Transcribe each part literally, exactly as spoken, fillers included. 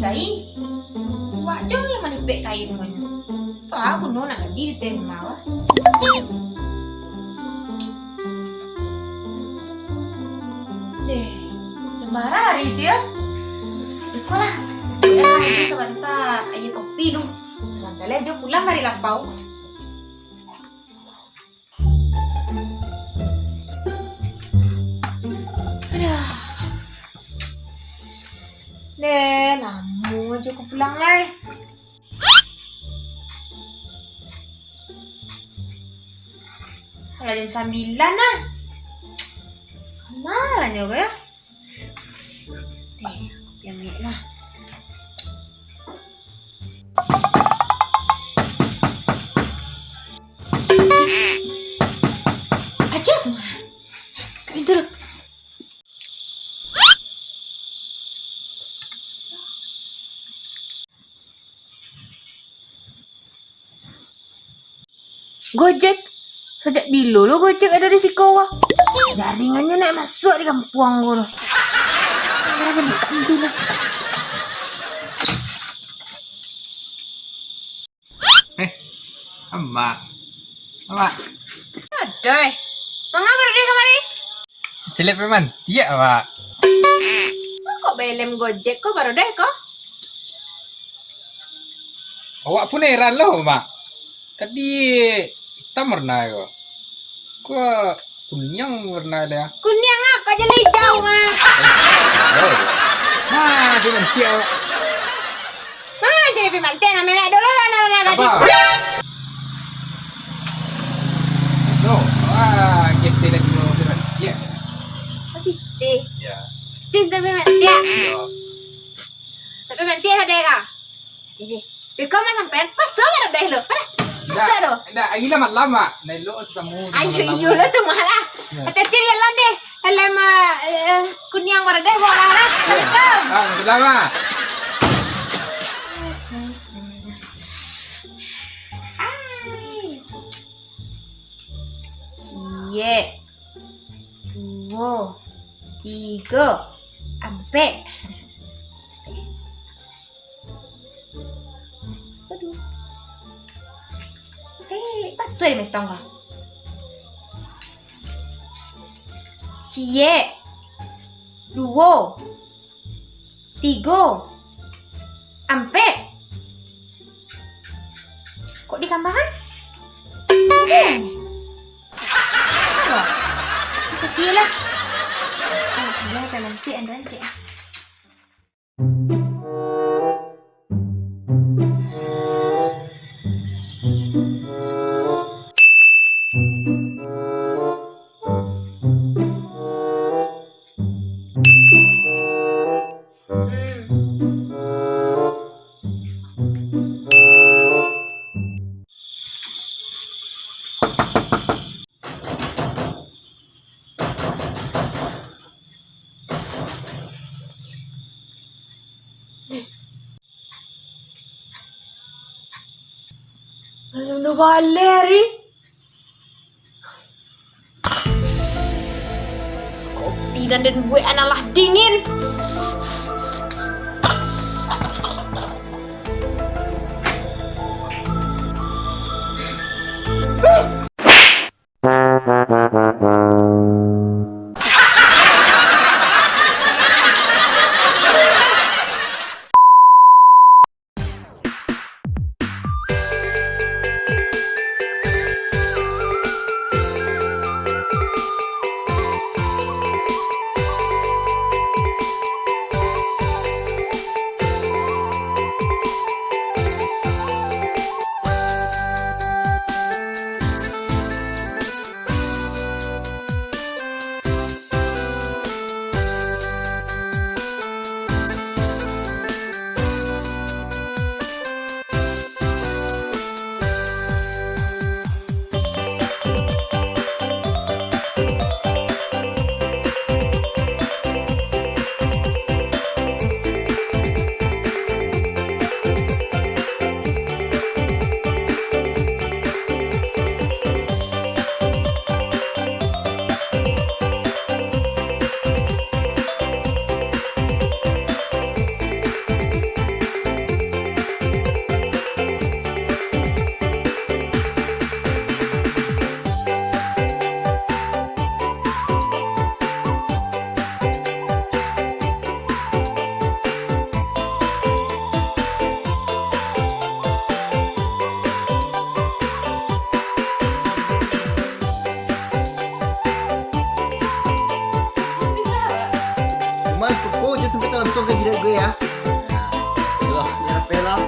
Tai, buak jo yang manipek tai namonyo. Tu a guno nak gadih di tenda. Deh, cemara hari tu yo. Iko lah, buek lah aja sabanta, aia kopi tu. Sabanta lai jo pulang dari lapau. Aduh. Deh, lamo jo ko pulang lai. Alah jam sambilan lah. Kama lah nyo ko yo. Deh, kopi ambiak lah. Aja tu. Buka pintu dulu. Gojek? Sajak bilo lo Gojek ado di siko ko? Jaringannyo nak masuak di kampuang ko lo. Ayo, buka pintu lah. Eh, Amak. Amak. Adoh. Manga baru deh kamari? Celek preman. Tiak, Amak. Kok baelem Gojek ko baru deh ko? Awak pun heran lo, Mak. Tadi itam warna ko. Ko kuniang warna dia. Kuniang ah, kok jadi hijau, Mak? Oh. Nah, dia nanti awak. Manga mancari pimantiak nan merah dulu, anak-anak gadih. Apa? No, ah, kita lagi mau pimantiak. Oh, kita. Ya. Cinta pimantiak. Ya. Tapi pimantiak ada ka? Jadi, iko mah sampean, masuak baru deh lo. Pada, masuak lo. Ndak, ndak, lagi lah malam, Mak. Nah, lo tu tamu. Ayo, iyo lo tu malah. Ya. Hati-hati di jalan deh. Helm, eh, kuniang baru deh, bawa lah, lah. Assalamualaikum. Waalaikumsalam, Mak. Hai. Ciek. Duo. Tigo. Ampek. Aduh. Eh, batua di metong ko. Ciek. Duo. Tigo. Ampek. Kok di kamar, kan? Aduh. Aduh. Itu dia lah. Eh, dia akan nanti anda cek. Alun baleh, Ri. Kopi nan den buek an alah dingin. Kau jangan sampai terlalu ke jidat gue ya. Ya, pelah.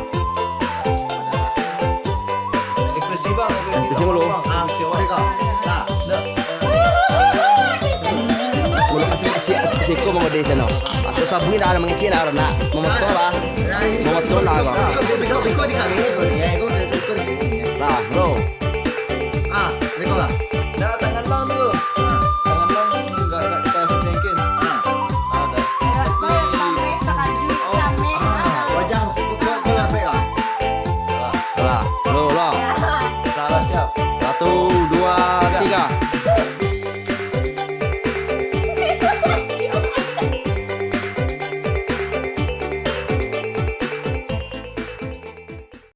Ekspresi bang, ekspresi. Ekspresi dulu. Bang. Ah, siapa kau? Nah, nah. Kalau asik asik asik siko mangode sana. Atau sabui nak mangecil nak nak. Memotong lah. Memotong lah kau. Biko, biko, biko di kaki, biko, ya, biko, biko di kaki. Lah, bro. Ah, biko lah. Dah tangan bang tu.